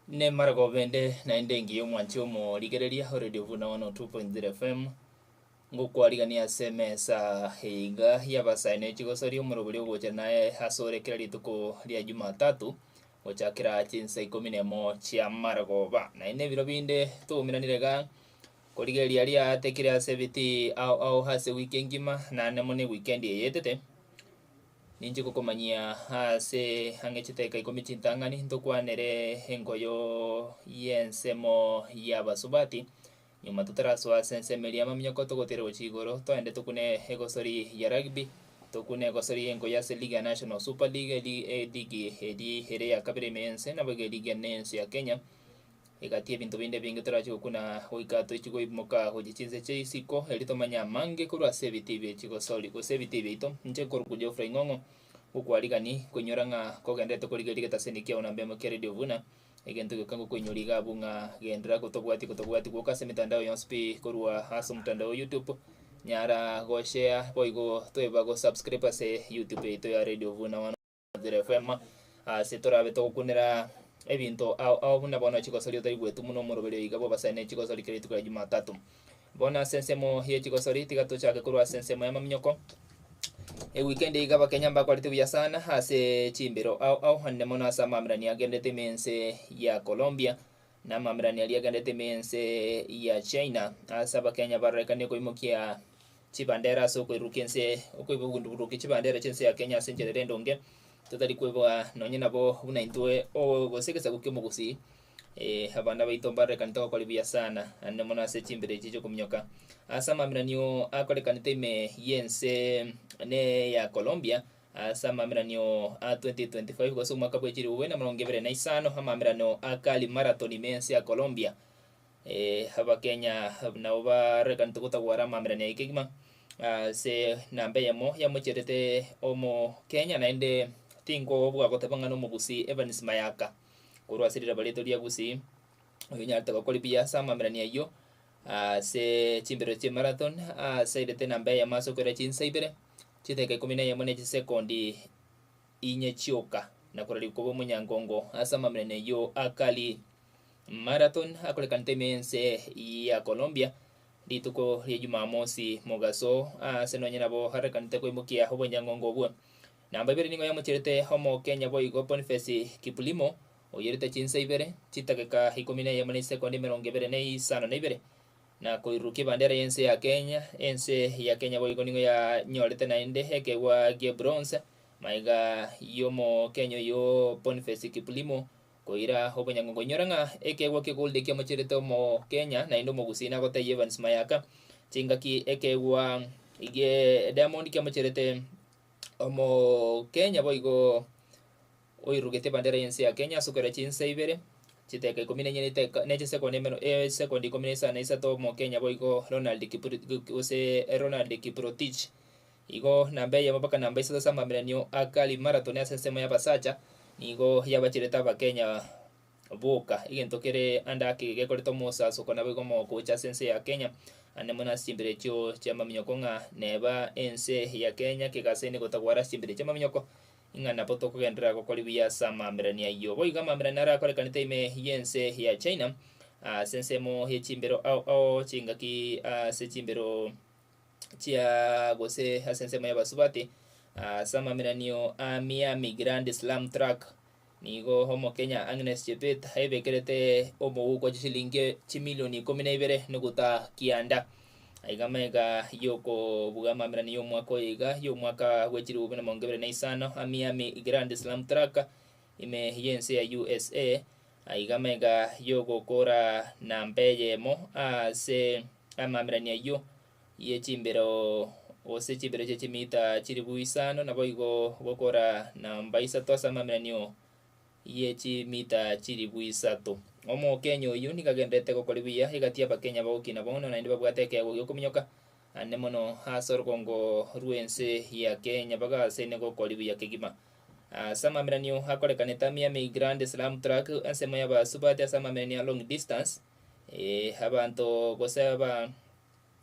Nemaragoba ende naende engiya omwanchi omorigereria o Radio Buna 102.0 FM, ngokwarigania ase emesa eye iga y'abasae ne chigosori omorobori ogocha naye asore kera rituko ria Jumatatu, gochakera chinsa ikomi na emo chia maragoba. Naende ebiro binde twaumeranire iga, korigereria riaatekire ase ebitii ao ao ase ewiki engima, naende mono eweekend eye etete. Ninche gokomanyia aase ang'e chidakika ikomi chintang'ani ntokwanere enkoyo y'ensemo y'abasubati, nyuma totarasoa ase ensemo eria y'amaminyoko togotiira gochia igoro toende tokune egosori ya rugby, tokune egosori y'enkoyo ase ligi ya National Super League eri eligi eri ere ya kabere ime y'ense naboigo eligi ene y'ense ya Kenya. Egati ebinto binde ebinge torache gokuna goika toichi koimoka gochia chinse chia isiko, erio tomanye amange korwa ase ebitii bie chigosori gose ebitii biaito. Inche nkorokwa Geoffrey Ng'ong'o, gokwarigani koinyora ng'a kogenderete korigereria egetaseni kiao namba emo kia Radio Vuna, egento gioka ngokoinyora iga abwo ng'a genderera gotobwatia gotobwatia gwoka ase emitandao yonsi pi korwa ase omotandao o YouTube, nyara goshare boigo toeba gosubscribe ase YouTube yaito ya Radio Vuna. FM, ase torabe togokunera ebinto ao ao buna bono chigosori otaigwetwe buna omoroberio iga bw'abasae ne chigosori kera rituko ria Jumatatu. Bono ase ensemo ye chigosori tiga tochake korwa ase ensemo y'amaminyoko. Eweekend iga abakenya mbakorete buya sana ase chimbero ao ao ande mono ase amamerani agenderete ime ense ya Colombia na amamerani aria agenderete ime ense ya China ase abakenya barorekanie koimokia chibandera ase okoirurukia ense, okoiburukia chibandera chi'ense ya Kenya ase enchera ere endonge, totari kweboa nonye nabo buna intwe oo gose egesaku ki'omogusii, abana baito mbarorekanete gokora buya sana, naende mono ase chimbero echi chiokominyoka. Ase amaminanio akorekanete ime y'ense ne ya Colombia, ase amaminanio a 2025 gose omwaka bwe chilifu bibere na emerongo ebere na isano, amaminano a Cali Marathon ime y'ense ya Colombia, Abakenya nabo barorekanete gotagwara amamerani aye kegima, ase namba eyemo yamocherete omokenya naende tinkobua goteba ng'a nomogusii Evans Mayaka, korwa ase riraba riaito ria Gusii, oyio onyarete gokora buya ase amamerani ayio, ase chimbero chia emarathon, ase airete enamba eyemo ase okoira chinsa ibere, chidakika ikomi na eyemo na chisekondi inye chioka, na korariwa koba omonyangongo ase amamerani ayio a Cali Marathon akorekanete ime y'ense ya Colombia rituko ria Jumamosi mogaso aase nonye nabo arorekanete koimokia obonyangongo obwo. Namba ibere nigo yamocherete Omokenya boigo Boniface Kiplimo oyerete chinsa ibere, chitageka ikomi na eyemo na esekondi emerongo ebere na isano na ibere na koirurukia ebandera y'ense ya Kenya. Ense ya Kenya boigo nigo yanyorete naende ekeegwa gie bronze magega y'Omokenya oyio Boniface Kiplimo Koira obonyangongo inyora ng'a ekeegwa ki'egold ekiamocherete Omokenya naende Omogusii nagotebia Evans Mayaka chingaki ekeegwa gie diamond kiamocherete Omokenya boigo oirugete ebandera y'ense ya Kenya ase okoira chinsa ibere chidakika ikomi na inye ne chisekondi emero esekondi ikomi na isano na isato Omokenya boigo Ronald Kipru gose Ronald Kiprotich. Igo namba eyemo mpaka namba isato ase amameranio a Cali Marathon ase ensemo y'abasacha nigo yabacherete Abakenya boka, egento kere ande ake gekorete omosasoko naboigo omogocha ase ense ya Kenya ande mono ase chimbero echio chi'amaminyoko ng'a neba ense ya Kenya kegasaine gotagwara ase chimbero chi'amaminyoko ng'a nabo tokogenderera gokora buya ase amamerani ayio. Boigo amamerani arakorekanete ime y'ense ya China ase ensemo ye chimbero ao ao chingaki ase chimbero chia gose ase ensemo y'abasubati ase amameranio a Miami Grand Slam Track. Nigo Omokenya Agnes Chebet aebekerete omouko chishilingi chimilioni ikomi na ibere nuguta kianda. Aiga amaiga y'okobuga amamerani y'omwaka oyo iga y'omwaka bwe chilifu bibere na emerongo ebere na isano a Miami Grand Slam Track ime y'ense ya USA. Aiga amaiga y'ogokora namba eyemo ase amamerani ayio ye chimbero gose chimbero chie chimita chilifu isano, naboigo gokora namba isato ase amameranio ye chimita chilifu isato. Omokenya oyio nigo agendererete gokora buya egati y'Abakenya bagokina bono naende babwate ekeegwa gi'okominyoka ande mono ase orogongo rw'ense ya Kenya bagasaine gokora buya kegima. Ase amameranio akorekanete Miami Grand Slam Track ensemo y'abasubati ase amameranio ya long distance, Abanto gose aba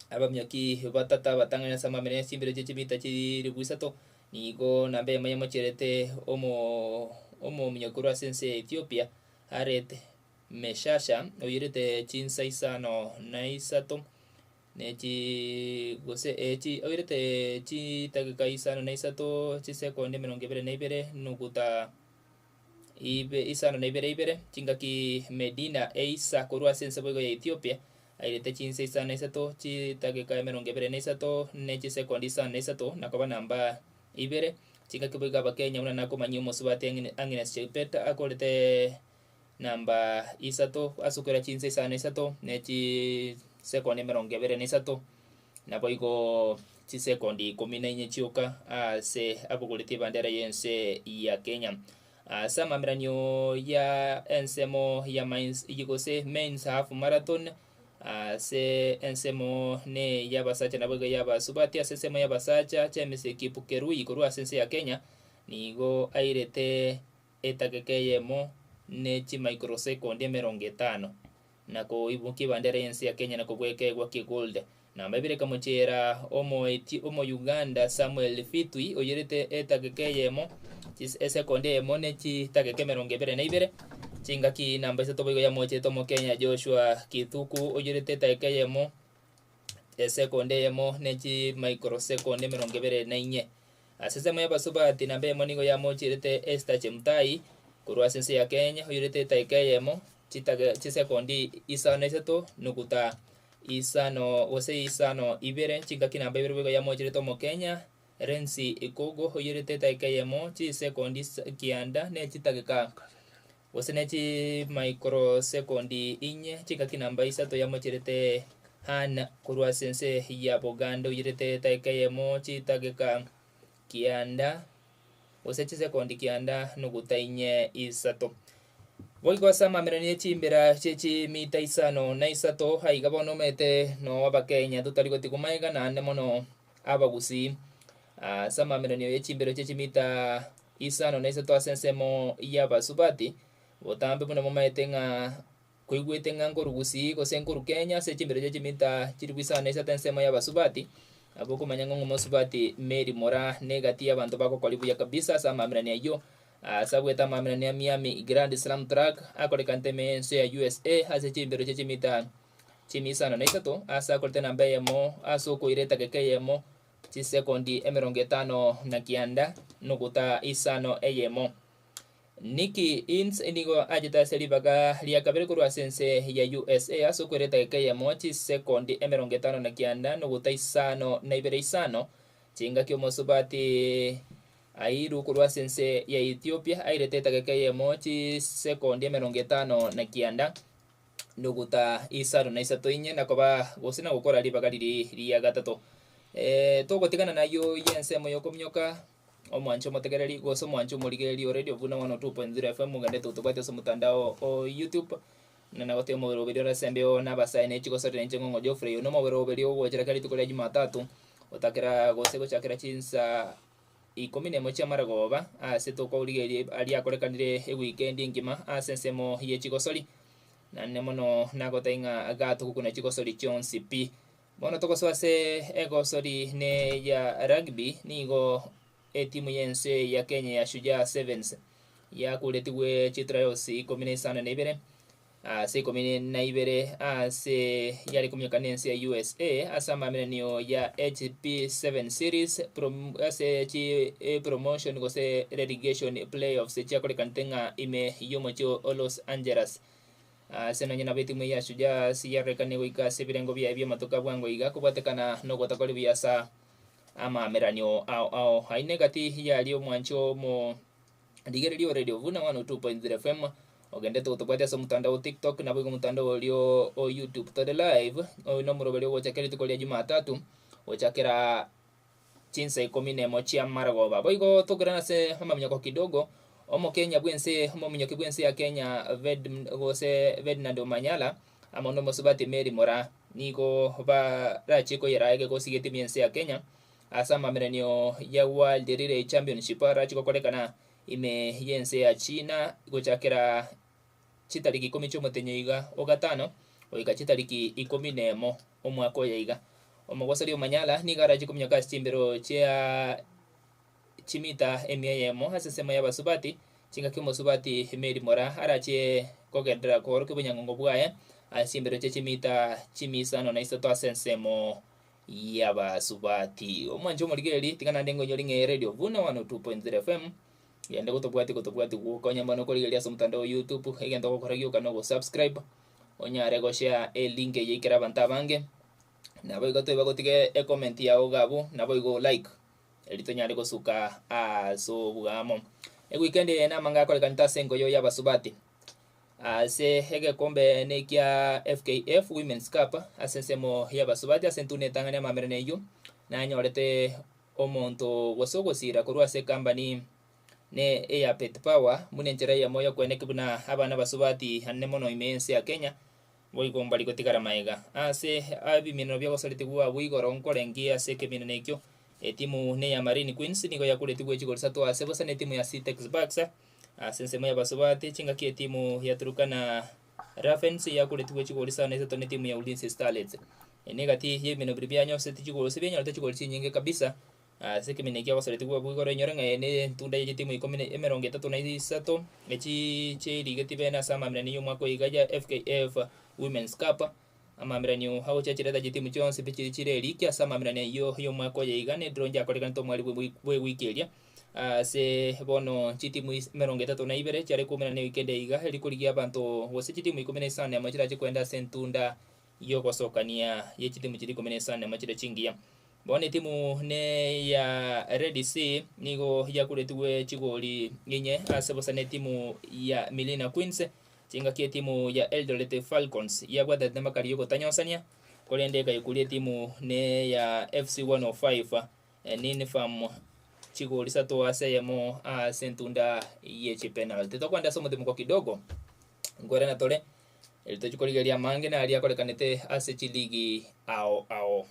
abaminyoki batato abatang'ani ase amamera ya chimbero chie chimita chilifu isato, nigo namba eyemo yamocherete omo omominyoki korwa ase ense ya Ethiopia arete. Meshasha oirete chinsa isano na isato ne chi gose echi oirete chidakika isano na isato chisekondi emerongo ebere na ibere nuguta ibe isano na ibere ibere, chingaki Medina Eisa korwa ase ense boigo ya Ethiopia airete chinsa isano na isato chidakika emerongo ebere na isato ne chisekondi isano na isato na koba namba ibere, chingaki boigo Abakenya buna nakomanyia omosubati Agnes Chebet akorete Namba isato ase okoira chinsa isano na isato, ne chisekondi emerongo ebere na isato, naboigo chisekondi ikomi na inye chioka ase abogoretie ebandera y'ense ya Kenya. Ase amameranio ya ensemo ya mines gose men's half marathon, ase ensemo ne y'abasacha naboigo y'abasubati, ase ensemo y'abasacha James Kipkerui korwa ase ense ya Kenya, nigo airete etageka eyemo ne chimicrosekondi emerongo etano, na koibokia ebandera y'ense ya Kenya na kobua ekeegwa kie gold. Namba ibere ekamochiera omoeti omouganda Samuel Fitwi oyerete etageka eyemo chis esekondi eyemo ne chitageka emerongo ebere na ibere, chingaki namba isato boigo yamochiete omokenya Joshua Kithuku oyerete etageka eyemo esekondi eyemo ne chimicrosekondi emerongo ebere na inye. Ase ensemo y'abasubati namba eyemo nigo yamochierete Esther Chemutai korwa ase ense ya Kenya, oirete etaika eyemo, chitaga chisekondi isano na isato nuguta isano gose isano ibere, chingaki namba ibere boigo yamochierete Omokenya Rency Ikogo oirete etaika eyemo, chisekondi isa kianda ne chitageka gose ne chimicrosekondi inye, chingaki namba isato yamochierete Hannah korwa ase ense ya Buganda oirete etaika eyemo chitageka kianda gose chisekondi kianda nuguta inye isato. Boigo ase amamerani ye chimbera chie chimita isano na isato aiga bono omanyete noo abakenya totari gotigwa magega naende mono abagusii. Ase amameranio ye chimbero chie chimita isano na isato ase ensemo y'abasubati, botambe buna momaete ng'a koigwete ng'a nkorwa gusii gose nkorwa Kenya ase chimbero chie chimita chilifu isano na isato ensemo y'abasubati, nabo okomanya ng'a omosubati Mary Moraa na egati y'abanto bagokori buya kabisa ase amamerani ayio. Ase abwete amamerani a Miami Grand Slam Track akorekanete ime y'ense ya USA ase chimbero chie chimita chimia isano na isato, ase akorete namba eyemo ase okoira etageka eyemo chisekondi emerongo etano na kianda nuguta isano eyemo. Nicky Ince nigo achete ase ribaga ria kabere korwa ase ense ya USA ase okoira etageka eyemo chisekondi emerongo etano na kianda nuguta isano na ibere isano chingaki omosubati Airu korwa ase ense ya Ethiopia airete etageka eyemo chisekondi emerongo etano na kianda nuguta isano na isato inye na koba gose na gokora ribaga riria ria gatato. Togotigana nayio y'ensemo y'okominyoka, omwanche omotegereri gose omwanche omorigereria o radio buna 102.0 FM ogende totobwate ase omotandao o YouTube, na nagotebia omobere oberia ore ase embeo na abasae ne chigosori na inche ng'ong'o Geoffrey, oyo nomobere oberia ogochera kera rituko ria Jumatatu, otakera gose gochakera chinsa ikomi nemo chi'amarogoba, ase tokorigereria aria akorekanire ewikendi engima ase ensemo ye chigosori, Naende mono nagotebia ng'a gatogokuna chigosori chionsi pi. Bono togosoa ase egosori ne ya rugby, nigo etimu y'ense ya Kenya ya Shujaa Sevens yakuretigwe chitrials ikomi na isano na ibere ase ikomi na ibere ase yare kominyoka na ense ya USA ase amamenanio ya HP7 series prom ase chi promotion gose relegation playoffs chiakorekanete ng'a ime y'omochie o Los Angeles. Ase nonye nabo etimu ya Shujaa yarorekane goika ase ebirengo biaye bi'amatuko a bwango iga kobwatekana nogotaka ribuya ase amaameranio ao ao. Aye negati yaria omwancho omo rigereria o Radio Vuna 102.0 FM ogendete gotobwatia ase omotandao o TikTok naboigo omotandao oria o YouTube tore live oyo nomoroberi ogochakera rituko ria Jumatatu gochakera chinsa ikomi nemo chi'amarogoba. Boigo tokerane ase amaminyoko kidogo, Omokenya bw'ense omominyoki bw'ense ya Kenya Ved gose Ferdinand Omanyala amo nomosubati Mary Moraa nigo barachie koyera egegosi g'etimu y'ense ya Kenya ase amameranio ya World Relay Championship arachie gokorekana ime y'ense ya China gochakera chitariki ikomi chi'omotenyo iga o gatano goika chitariki ikomi nemo omwaka oyo iga. Omogosori Omanyala nigo arachie kominyoka ase chimbero chia chimita emia eyemo ase ensemo y'abasubati, chingaki omosubati Mary Moraa arachie. kogenderera koorokia obonyang'ongo bwaye ase chimbero chia chimita chimia isano na isato ase ensemo y'abasubati. Omwanche omorigereria tiga naende ngoinyore ng'a eredio Buna 102.0 FM genda gotobwati gotobwati gokonya mono korigereria ase omotandao o YouTube egento ogokora gioka na ogosubscribe onyare goshare elink eye ekero abanto abange naboigo toiba gotiga ecomment yago iga abwo naboigo olike erio tonyare gosuka ase obwamo. Eweekend eye namang'ana akorekanete ase enkoyo y'abasubati. Ase egekombe nekia FKF Women's Cup ase ensemo y'abasubati ase entunda etang'ani amamerano eyio nanyorete omonto gose ogosira korwa ase ekambani ne eya Betpower buna enchera eyemo y'okweneki buna abana abasubati anene mono ime y'ense ya Kenya boigo mbari gotigara magega. Ase ebiminero biagosaretigwe abwo igoro nkorengie ase ekemineno ekio etimu neya Marine Queens nigo yakuretigwe chigori isato ase bosa na etimu ya Citex Bucks. Ase ensemo y'abasubati, chingaki etimu ya Turkana Ravens yakoretigwe chigori isano na isato netimu ya Ulinzi Starlets. Eye negati y'ebimeno biria bianyoseti chigori gose bianyorete chigori chinyinge kabisa ase ekemino ekia gosaretigwe abwo igoro enyore ng'a eye ne entunda ye chitimu ikomi na emerongo etato na isato echi chi'erigeti bene ase amamerani y'omwaka oyo iga ya FKF Women's Cup. Amamerani agochia chireta chitimu chionsi pi chiri chire eriki ase amamerani ayio y'omwaka oyo iga ne draw njakorekanete omweri bwe ewiki eria. Ase bono chitimu emerongo etato na ibere chiare koumerana ewiki ende iga, erio korigia abanto gose chitimu ikomi na isano nemo chirache koenda ase entunda y'ogosokania ye chitimu chiria ikomi na isano nemo chire chingiya. Bono etimu ne ya Red Sea nigo yakuretigwe chigori inye ase bosa na etimu ya Milina Queens, chingaki etimu ya Eldoret Falcons yabwatete amakari y'ogotanyosania, korende ekaikuria etimu ne ya FC 105 Ninfam chigori isato ase eyemo ase entunda ye chipenalty. Tokwenda ase omotimoko kidogo, nkwerana tore, erio tochie korigereria amange naria akorekanete ase chiligi ao ao.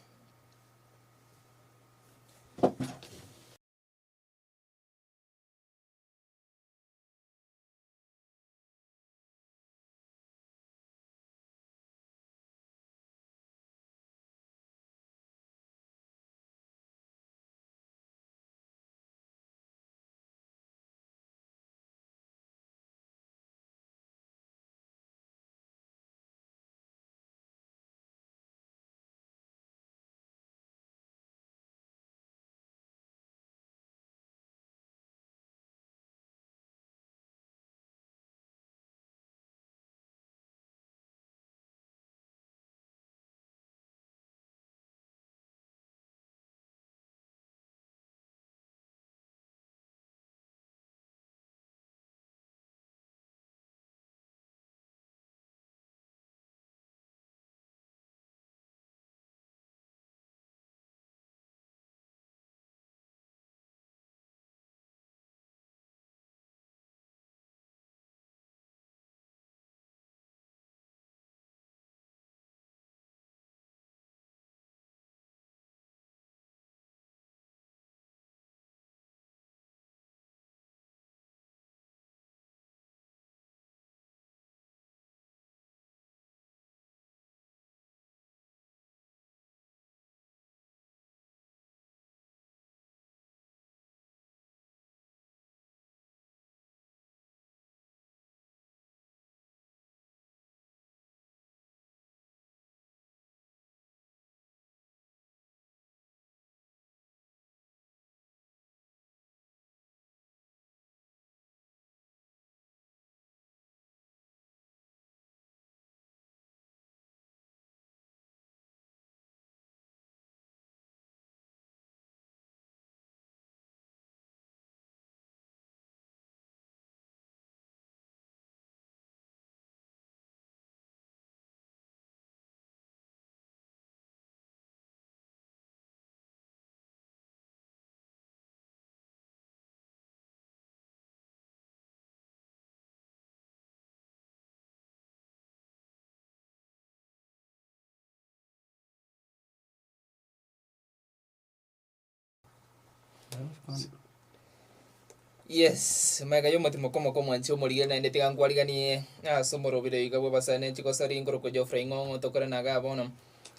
Yes, magega y'omotimo komoko omwanchi omorigeri naende tiga nkwariganie ase omorobire oiga bw'abasani chigosori nkorokwa Geoffrey Ng'ong'o tokorana igaa bono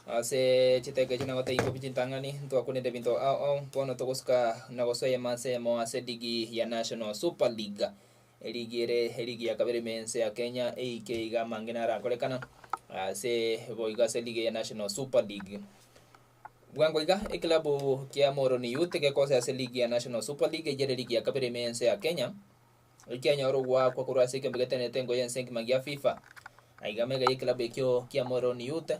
ase chiteka echi nagotebia inkobi chintang'ani ntwakunete ebinto ao ao bono togosuka na gosoa eyemo ase eyemo ase eligi ya National Super League. Eligi ere eligi ya kabere ime ense ya Kenya eike iga amange narakorekana ase boigo ase eligi ya National Super League. Bwango iga eklabu kia Moroni Youth gekosa ase eligi ya National Super League eyio ere eligi ya kabere ime ense ya Kenya ekianyora ogoakwa korwa ase ekeombe getenenete engo y'ense engima gia FIFA. Aiga mega y'eklabu ekio kia Moroni Youth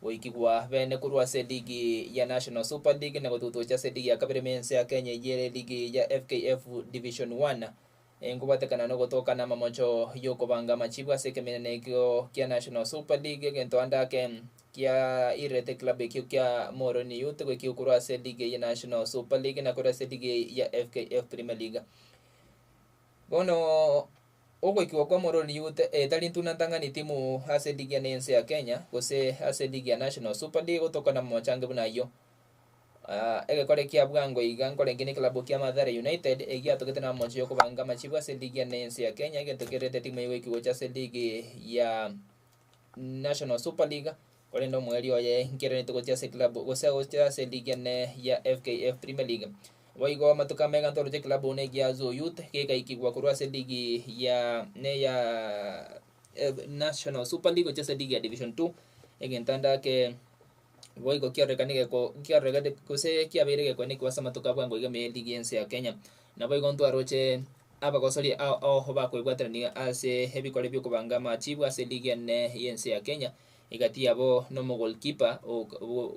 Goikigwa bene korwa ase eligi ya National Super League na gotutocha ase eligi ya kabere ime y'ense ya Kenya eyio ere eligi ya FKF Division One enkobwatekana nogotoka na amamocho y'okobanga amachibu ase ekemenene ekio kia National Super League egento ande ake kiairerete eklabu ekio kia Moroni Youth goikigwa korwa ase eligi ya National Super League na korwa ase eligi ya FKF Premier League. Bono Ogoikigwa kw'omorori Youth etari ntuna ntang'ani timu ase ligi ya nense ya Kenya gose ase ligi ya National Super League gotoka na momochange buna ayio. Egekore kia bwango iga nkorenge ne eklabu kia Mathare United egiatogete na momocho yokobanga amachibu ase ligi ya nense ya Kenya egento kerete timu eyio goikigwa gocha ase ligi ya National Super League korende omoerio oye nkerenete gochia ase eklabu gose gochia ase ligi ene ya FKF Premier League. Boigo amatuko amega ntoroche eklabu buna egia Zoo Youth gegaikigwa korwa ase ligi ya ne ya National Super League gochia ase ligi ya Division 2 egento ande ake boigo kiarorekane geko kiarorekane gose kiabeire gekoenekigwa ase amatuko a bwango iga ime ye ligi y'ense ya Kenya. Naboigo ntwaroche Abagosori ao ao bakoebwaterania ase ebikore bi'okobanga amachibu ase eligi ene y'ense ya Kenya, egati yabo nomogolkipa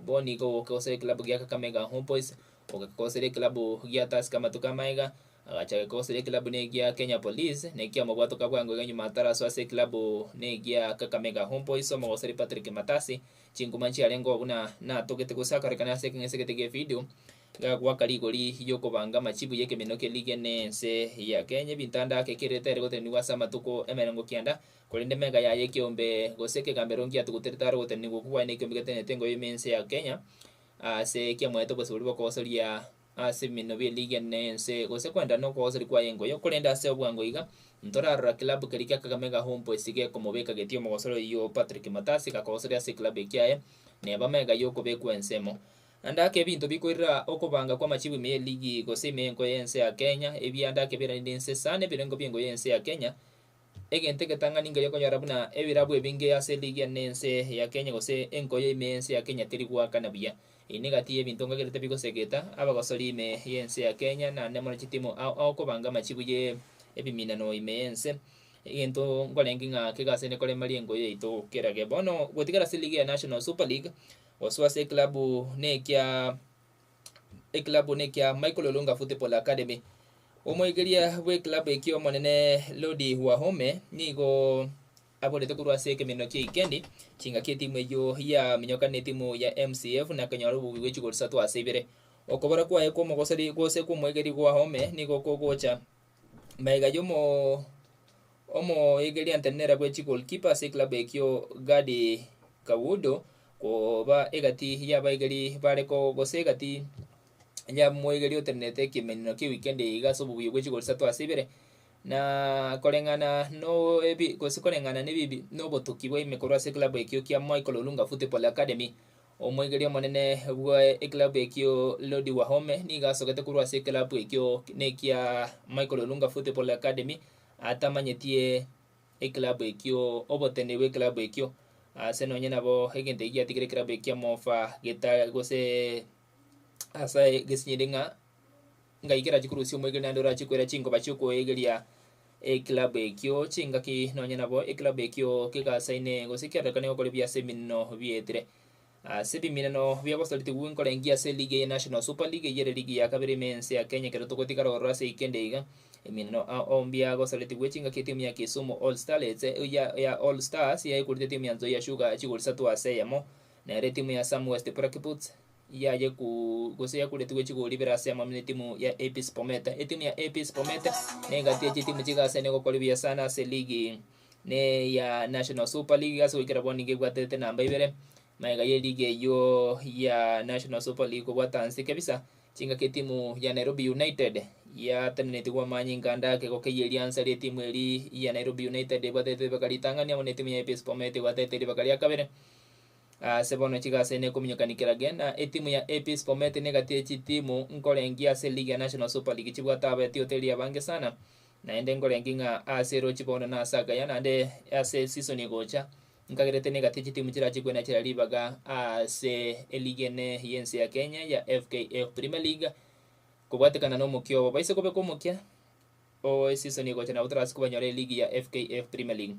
Boni gogokosera eklabu gia Kakamega Homeboyz, ogekosera eklabu gia Tusker amatuko amaega, agacha gekosera eklabu negia Kenya Police, nekia omobwatoka bwango iga nyuma atarasoa ase eklabu negia Kakamega Homeboyz omogosori Patrick Matasi, chinkuma nchiarenge oo buna natogete gose akarekana ase ekeng'ese gete gi'evideo. Gagoaka rigori ri'okobanga amachibu y'ekeminwa ki'eligi ene ense ya Kenya, ebinto ande ake kerete ere gotenenigwa ase amatuko emerongo kianda, korende mega yaye ekeombe gose ekegambero ngiatuguterete are ogotenenigwa okwo kwaye nekeombe getenenete engoyo ime ense ya Kenya, ase kiamoete obosibore bw'okogosoria ase ebiminwa bi'eligi ene ense gose koenderera nokogosoria kwaye engoyo. Korende ase obwango iga, ntorarora club keria kia Kakamega Homeboyz gekomobeka getie omogosori oyio Patrick Matasi gakogosoria ase eclub ekiaye, neba mega y'okobekwa ensemo. Naende ake ebinto bikoirera okobanga kw'amachibu ime y'eligi gose ime y'enko y'ense ya Kenya, ebianda ake biranire inse sana ebirengo bi'engo y'ense ya Kenya. Egento egetang'ani nkeria okonyora buna ebirabu ebinge ase eligi ene y'ense ya Kenya gose enko ya ime y'ense ya Kenya teri goakana buya. Eye negati y'ebinto nkagerete bigosegeta abagosori ime y'ense ya Kenya naende mono chitimu ao ao kobanga amachibu ye ebiminano ime y'ense. Egento nkorenge ng'a kegasene koremaria enko yaito kerage. Bono gotigara ase eligi ya National Super League, Gosoa ase eklabu nekia eklabu nekia Michael Olunga Football Academy. Omoigeria bw'eklabu ekio omonene Lodi Wahome nigo aborete korwa ase ekemenero kia Ikendi chingaki etimu eyio yaminyoka netimu ya MCF na konyora obobuya bwe chigori isato ase ibere. Okobora kwaye kw'omogosori gose kw'omoegeri Wahome nigo kogocha magega y'omo Omoegeria ntenenera bwe chigoalkeeper ase eklabu ekio Gadi Kawudo koba egati y'abaegeri bare ko gose egati y'omoegeri otenenete ekemeneno kia ewikendi eye iga ase obobuya bwe chigoli isato ase ibere na koreng'ana no ebi gose koreng'ana na ebibi na obotoki bwa ime korwa ase eklabu ekio kia Michael Olunga Football Academy. Omoegeri omonene bwa eklabu ekio Lodi Wahome nigo asogete korwa ase eklabu ekio nekia Michael Olunga Football Academy Atamanyetie eklabu ekio, oboteneneri bw'eklabu ekio, ase nonye nabo egento ekio giatigire eklabu ekio kiamofa geta gose ase gesinyire ng'a ngai kerachi korusia omoegeri naende orache koira chinkoba chiokoegeria eklabu ekio chingaki nonye nabo eklabu ekio kegasaine gose kiarorekane gokora buya ase eminino bietire. Ase ebiminano biagosaretigwe nkorengia ase eligi eye National Super League eyio ere eligi ya kabere ime ense ya Kenya ekero togotigara ororo ase eikendi iga. Eminano ao mbiagosaretigwe chingaki etimu ya Kisumu All Starlets ya ya All Stars yaekurete etimu ya Nzoia Sugar chigori isato ase eyemo. Nere etimu ya Sam West Black Boots yaye ku gose yakuretigwe chigori ibere ase eyemo na etimu ya APS Bomet. Etimu ya APS Bomet negati ye chitimu chigasene gokora buya sana ase eligi ne ya National Super League ase goikera bono nigo ebwatete namba ibere, magega ye league eyio ya National Super League kobwata nse kabisa, chingaki etimu ya Nairobi United yatenenetigwe amanyinga ande ake gokeyia eriansa ria etimu eria ya Nairobi United ebwatete ribaka ritang'ani amo na etimu ya APS Bomet ebwatete ribaka ria kabere. Ase bono chigasi ene ekominyokania kerage na etimu ya APS Bomet negati ye chitimu nkorengia ase league ya National Super League chibwate abaeti hoteli abange sana. Naende nkorenge ng'a ase erochi bono nase akaya naende ase esisoni egocha, nkagerete negati chitimu chirache kwenachera ribaga ase eligi ene y'ense ya Kenya ya FKF Premier League, kobwatekana na omokia obo. Baise kobeka omokia o esisoni egocha nabo torase kobanyora eligi ya FKF Premier League.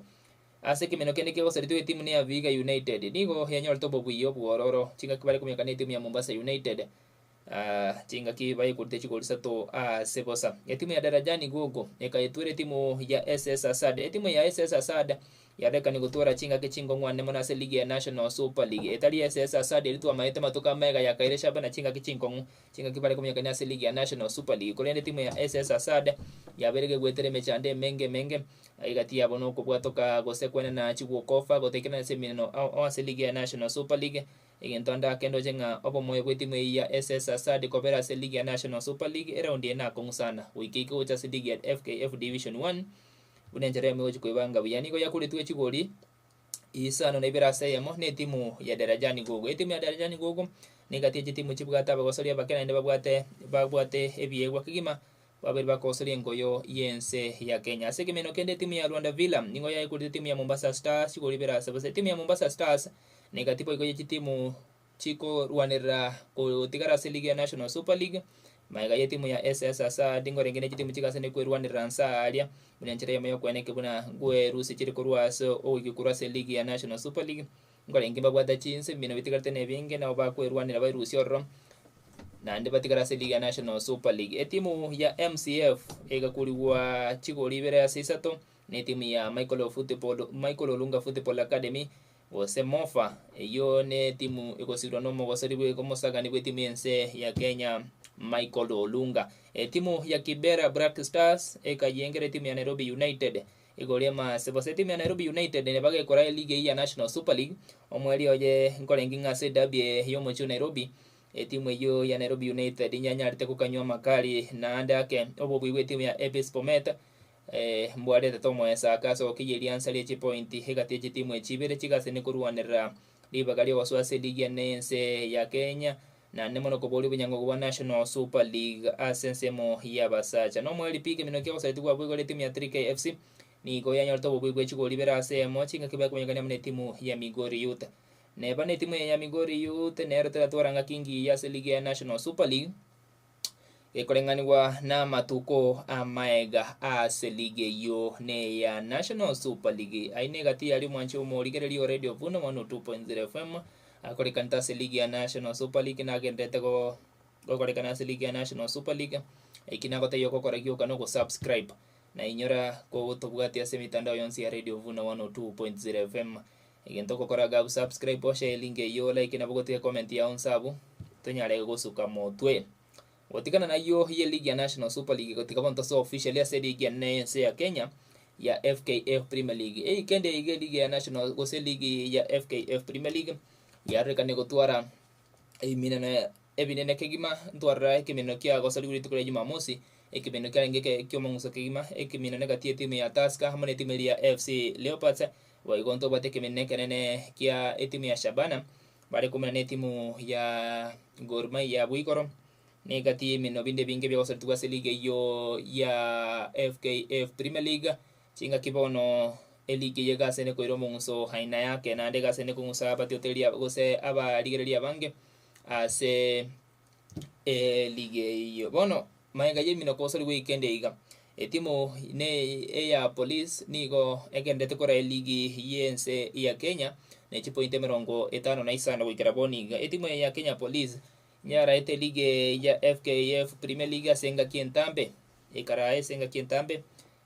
Ase ekemino kende kegosaretwe etimu neya Vihiga United nigo yanyorete obobuya obwororo chingaki bare komiaka na etimu ya Mombasa United. Chingaki bayekorete chigori isato ase bosa. Etimu ya Darajani Gogo ekayetwera etimu ya SS Asad. Etimu ya SS Asad yarekani gotwara chingaki chinkong'u mono ase ligi ya National Super League. Etari SS Asad eria twamaete matuko amaiga yakaire Shabana chingaki chinkong'u chingaki bare kominyokania ase ligi ya National Super League. Korende etimu ya SS Asad yabeire gegwetera emechando emenge emenge egati yabo nokobwatoka gose kwenena chigwokofa gotaikera ase emineno ao ao ase ligi ya National Super League. Egento ande ake ndoche ng'a obomoyo bw'etimu eyio ya SS Asad kobera ase ligi ya National Super League eraundi eye nakong'u sana goika eike gocha ase ligi ya FKF Division 1 buna enchera eyemo egochi koebanga buya. Nigo yakoretwe chigori isano na ibere ase eyemo na etimu ya Darajani Gogo. Etimu ya Darajani Gogo negati ye chitimu chibwate abagosori abake naende babwate babwate ebiegwa kegima babere bakogosoria engoyo y'ense ya Kenya. Ase ekemeno kende etimu ya Rwanda Villa nigo yaekorete etimu ya Mombasa Stars chigori ibere ase bosa. Etimu ya Mombasa Stars negati boigo ye chitimu chikorwanerera gotigara ase ligi ya National Super League magega y'etimu ya SS Asad ngorenge ne chitimu chigasene kwerwanerera nsa aria buna enchera eyemo y'okweneke buna ngwerusia chire korwa ase ogoika korwa ase ligi ya National Super League. Nkorenge mbabwate chinse ebiino bitigarete nebinge nabo bakwerwanera bairusie ororo naende batigare ase ligi ya National Super League. Etimu ya MCF egakurigwa chigori ibere ase isato na etimu ya Michael Football, Michael Olunga Football Academy gose MOFA eyio ne etimu egosirwa na omogosori bwe omosagani bw'etimu y'ense ya Kenya Michael Olunga. Etimu ya Kibera Black Stars ekayengera etimu ya Nairobi United Igoro y'amase gose etimu ya Nairobi United nebagekora eligi eyio ya National Super League omweri oye nkorenge ng'a ase edabi eye y'omochie o Nairobi etimu eyio ya Nairobi United nyanyarete gokanywa amakari naende ake obobui bwa etimu ya APS Bomet mbwaretete omoesaka ase ogokeyia eriansa rie chipointi egati ye chitimu echi ibere chigasene korwanerera ribaga riogosoa ase eligi ene y'ense ya Kenya naende mono koboria obonyangogo bwa National Super League ase ensemo y'abasacha. Nomoerio pi ekeminwa kia ogosaretigwa abwo igoro etimu ya 3K FC nigo yanyorete obobui bwe chigori ibere ase eyemo chingaki bakomanyekania amo netimu ya Migori Youth. Neba netimu eye ya Migori Youth nero teratwara ngaki ngiya ase ligi ya National Super League ekoreng'anigwa namatuko amaega ase ligi eyio neya National Super League. Aye negati yaria omwanchi omorigereria o Radio Vuno 102.0 FM akorekanete ase ligi ya National Super League nagenderete go gokorekana ase ligi ya National Super League eki nagotebia ogokora gioka na ogosubscribe na inyora kogotobwatia ase emitandao yonsi ya Radio Vuno 102.0 FM egento ogokora iga subscribe oshare elink eyio olike nabo ogotiga ecomment yao inse abwo tonyare gosuka motwe. Gotigana nayio ye ligi ya National Super League gotiga bono tosoe officially ase eligi enene y'ense ya Kenya ya FKF Premier League. Eikendi eye iga eligi ya National gose eligi ya FKF Premier League yarorekane gotwara ebimineno ebinene kegima ntwarora ekemineno kia gosarigwa rituko ria Jumamosi, ekemineno kiarenge eke ki'omong'uso kegima, ekemineno egati y'etimu ya Tusker amo na etimu eria ya AFC Leopards, boigo ntobwate ekemineno ekenene kia etimu ya Shabana bare komina netimu ya Gor Mahia abwo igoro, na egati y'eminwa binde ebinge biagosaretigwe ase league eyio ya FKF Premier League, chingaki bono eligi eye egasene koira omong'uso aina yake naende egasene kong'usa abatioteria gose abarigereria abange ase eligi eyio. Bono magega y'eminwa kosarigwa weekend eye iga, etimu ne eya Police nigo egenderete koraa eligi y'ense ya Kenya ne chipointi emerongo etano na isano goikera bono iga. Etimu eye ya Kenya Police nyaraete eligi eye ya FKF Premier League ase engaki entambe, ekarae ase engaki entambe,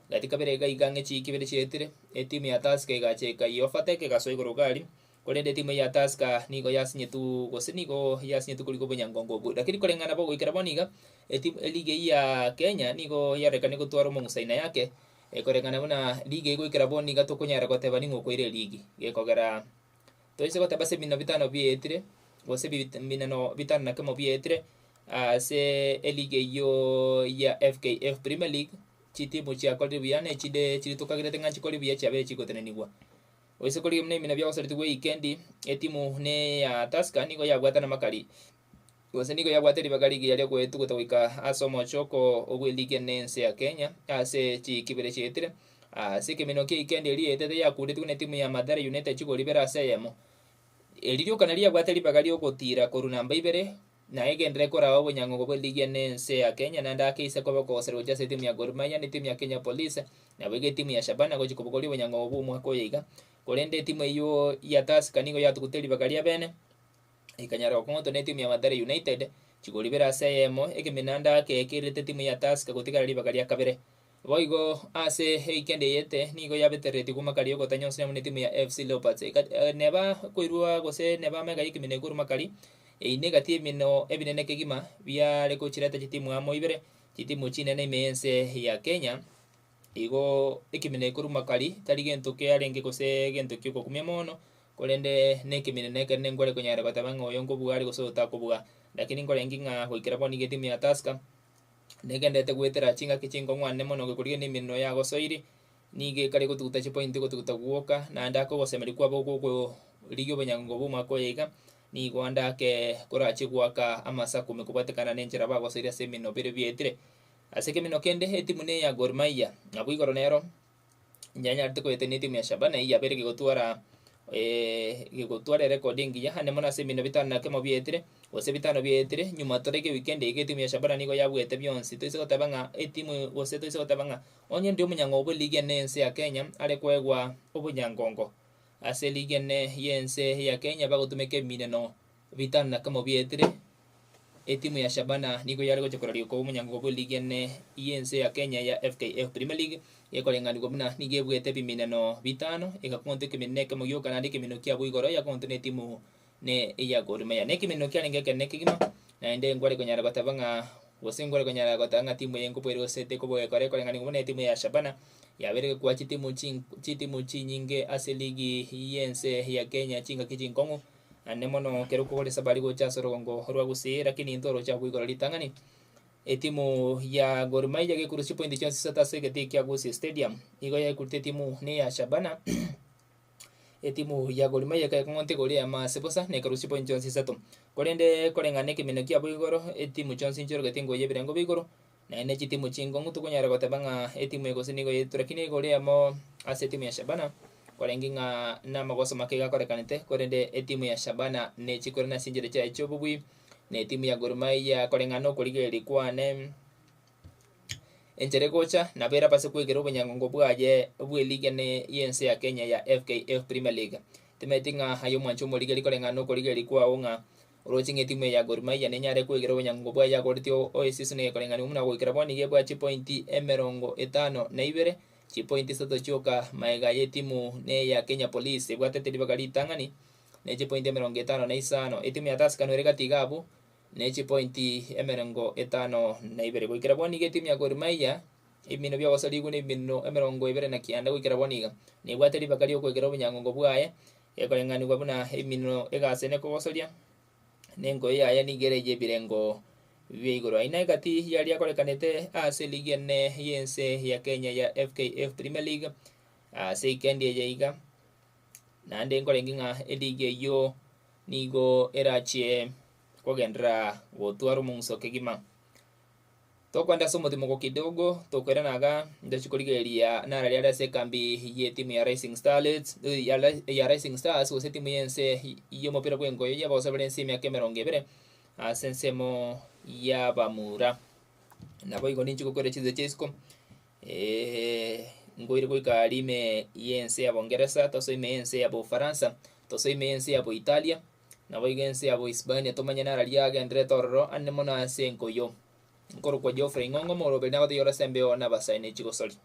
gati kabere iga iga ang'e chiiki ibere chietire, etimu ya Tusker egacha ekayi-overtake egasoa igoro iga aria, Korende etimu ya Tusker nigo yasinyetu gose nigo yasinyetu korika obonyangongo obwo. Lakini koreng'ana bo goikera bono iga, etimu eligi eyio ya Kenya nigo yarekane gotwara omong'usa aina yake, ekoreng'ana buna ligi eyio goikera bono iga tokonyara goteba ning'o okoira eligi. Gekogera toise goteba ase ebina bitano bietire, gose ebinano bitano na kemo bietire, ase eligi eyio ya FKF Premier League, chitimu chiakorire buya na echinde chiria tokagerete ng'a nchikore buya chiabeire chigotenenigwa. Gose korigia buna ebina biagosaretigwe weekend, etimu ne ya Tusker nigo yabwatana makari. Gose nigo yabwate ribaga rigiya riogoetuguta goika ase omochoko bw'eligi ene ense ya Kenya ase chikibere chietire. Ase ekeminwa kia ikendi eria yaetete yakuretigwe na etimu ya Mathare United chigori ibere ase eyemo. Eri rioka nario riabwate ribaga riogotira korwa namba ibere na egenderere koraba obonyang'ogo bw'eligi ene ense ya Kenya naende ake ise koba okogoserwa gochia ase etimu ya Gor Mahia na etimu ya Kenya Police naboigo etimu ya Shabana gochia kobogoria obonyang'ogo bwa omwaka oyo iga. Korende etimu eywo ya Tusker nigo yatugute ribaga ria bene. Ekanyara gokong'otwa netimu ya Mathare United, chigori ibere ase eyemo, ekeminanda ake kerete etimu ya Tusker gotigara ribaga ria kabere. Boigo ase eikendi eyete nigo yabetereretigwe makari ogotanya onsi amo netimu ya AFC Leopards. Eka neba koirwa gose neba amaiga y'ekemino ekorwa makari, eyio negati y'emino ebinene kegima biare gochireta chitimu amo ibere, chitimu chinene ime y'ense ya Kenya. Igo ekemina ekorwa makari tari gento kiarenge gose gento kiogokumia mono, korende na ekemina na ekenene nkware konyara goteba ng'a oyo nkobua are gose oyo takobua. Lakini nkorenge ng'a goikera bono iga etimu ya Tusker, negenderete goetera chingaki chinkong'u ane mono gekorigia na emenwa yagosoiri, nigo ekare gotuguta chipointi gotuguta gwoka, naende ake ogosemeria kwabo gokorigia obonyangongo bwa omwaka oyo iga, nigo ande ake korache goaka amasakume kobwatekana na enchera bagosoire ase emenwa bire bietire. Ase ekeminwa kende, etimu neya Gor Mahia, nabwo igoro nero yanyarete koetania etimu ya Shabana eyio yabeire gegotwara gegotwara erekodi engiya ande mono ase eminwa bitano na kemo bietire, gose bitano bietire, nyuma toreke ewikendi eye iga etimu ya Shabana nigo yabuete bionsi. Toise goteba ng'a etimu gose toise goteba ng'a onye ndi omonyang'o bwe eligi ene ense ya Kenya are koegwa obonyangongo ase eligi ene ya ense ya Kenya bagotumeka emineno bitano na kemo bietire. Etimu ya Shabana nigo yare gocha koraria koba omonyangogo bw'eligi ene y'ense ya Kenya ya FKF Premier League, ekoreng'anigwa buna nigo ebwete ebimineno bitano, egakong'ontwa ekemineno ekemo gioka naende ekemineno kiabo igoro yakong'ontwa na etimu ne eya Gor Mahia. Na ekemineno kiarenge ekenene kegima, naende nkware konyara goteba ng'a gose nkware konyara goteba ng'a timu eye nkoboire gose tekoboa ekore ekoreng'anigwa buna etimu ya Shabana yabeire gekoa chitimu chin chitimu chinyinge ase eligi y'ense ya Kenya chingaki chinkong'u. Naende mono ekero okogora esabari gocha ase orogongo rwa Gusii, lakini intwe oroche abwo igoro ritang'ani. Etimu ya Gor Mahia gekorwa chipointi chionsi isato ase egetii kia Gusii Stadium. Nigo yaekurete etimu ne ya Shabana etimu ya Gor Mahia ekekong'onta igoro eyemo ase bosa na ekarwa chipointi chionsi isato. Korende koreng'ana ekemino kiabo igoro, etimu chionsi nchiorogeti engoyi y'ebirengo bia igoro, naende chitimu chinkong'u tokonyara goteba ng'a etimu eye gose nigo yaetwe lakini igoro eyemo ase etimu ya Shabana. Kwarenge ng'a namagoso make iga akorekanete, korende etimu ya Shabana nechikorane ase enchera chiaye chi'obobui, na etimu ya Gor Mahia koreng'ana nokorigereria kwane, enchera egocha nabo erabase kwegera obonyangongo bwaye bw'eligi ene y'ense ya Kenya ya FKF Premier League. Timanyeti ng'a aye omwanchi omorigereria koreng'ana nokorigereria kwao ng'a oroche ng'a etimu eye ya Gor Mahia nenyare kwegera obonyangongo bwaye yakoretie oesisi na ekoreng'anigwa buna goikera bono iga ebwate chipointi emerongo etano na ibere. Chipointi isato chioka magega y'etimu neya Kenya Police ebwatete ribaga ritang'ani ne chipointi emerongo etano na isano. Etimu ya Tusker nere gati iga abwo ne chipointi emerongo etano na ibere. Goikera bono iga etimu ya Gor Mahia ebimino biagosarigwe na ebimino emerongo ebere na kianda goikera bono iga. Nebwate ribaga riokoegera obonyangongo bwaye ekoreng'anigwa buna ebimino egasi ene ekogosoria. Na enkoyo yaye nigo ere ey'ebirengo bia igoro. Aye negati yaria akorekanete ase eligi ene y'ense ya Kenya ya FKF Premier League ase eikendi eye iga. Naende nkorenge ng'a eligi eyio nigo erachie kogenderera gotwara omong'uso kegima. Tokoenda ase omotimoko kidogo, tokoirana iga, ntochie korigereria nararia are ase ekambi y'etimu ya Rising Starlets, ya ya Rising Stars gose etimu y'ense y'omopira bw'enkoyo y'abagoso bare ense y'emiaka emerongo ebere, ase ensemo y'abamura. Naboigo ninche gokwera chinse chia isiko, nkoire goika aria ime y'ense ya Bongeresa, tosoe ime y'ense ya Bofaransa, tosoe ime y'ense ya Boitalia, Naboigo ense ya Bohispania tomanye nararia agendererete ororo ande mono ase enkoyo. Nkorokwa Geoffrey Ng'ong'o omoroberi nagotegia ore ase embeo nabasae ne chigosori.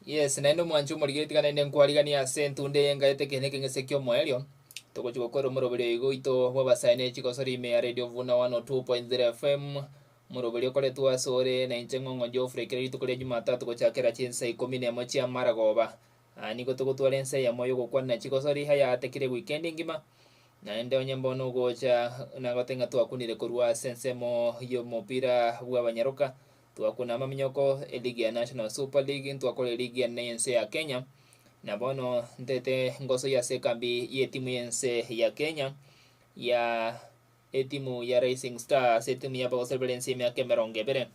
Yes, naende omwanchi omorigereria tiga naende nkwariganie ase entunda eye engaete ekeene ekeng'ese ki'omoerio, togochia gokora omoroberio oyo iga oito bw'abasae ne chigosori ime ya Radio Vuna 102.0 FM, omoroberio okoretwa ase ore na inche Ng'ong'o Geoffrey kera rituko ria Jumatatu gochakera chinsa ikomi na emo chia maragoba. Aa nigo togotwara ense eyemo y'ogokwanera chigosori ayatekire ewikendi engima, naende onye mbono ogocha nagote ng'a twakunire korwa ase ensemo y'omopira bw'abanyaroka, Twakuna amaminyoko eligi ya National Super League, ntwakora eligi ene y'ense ya Kenya, na bono ntete ngosoyia ase ekambi y'etimu y'ense ya Kenya ya etimu ya Rising Stars, etimu y'abagosori bare ense y'emiaka emerongo ebere.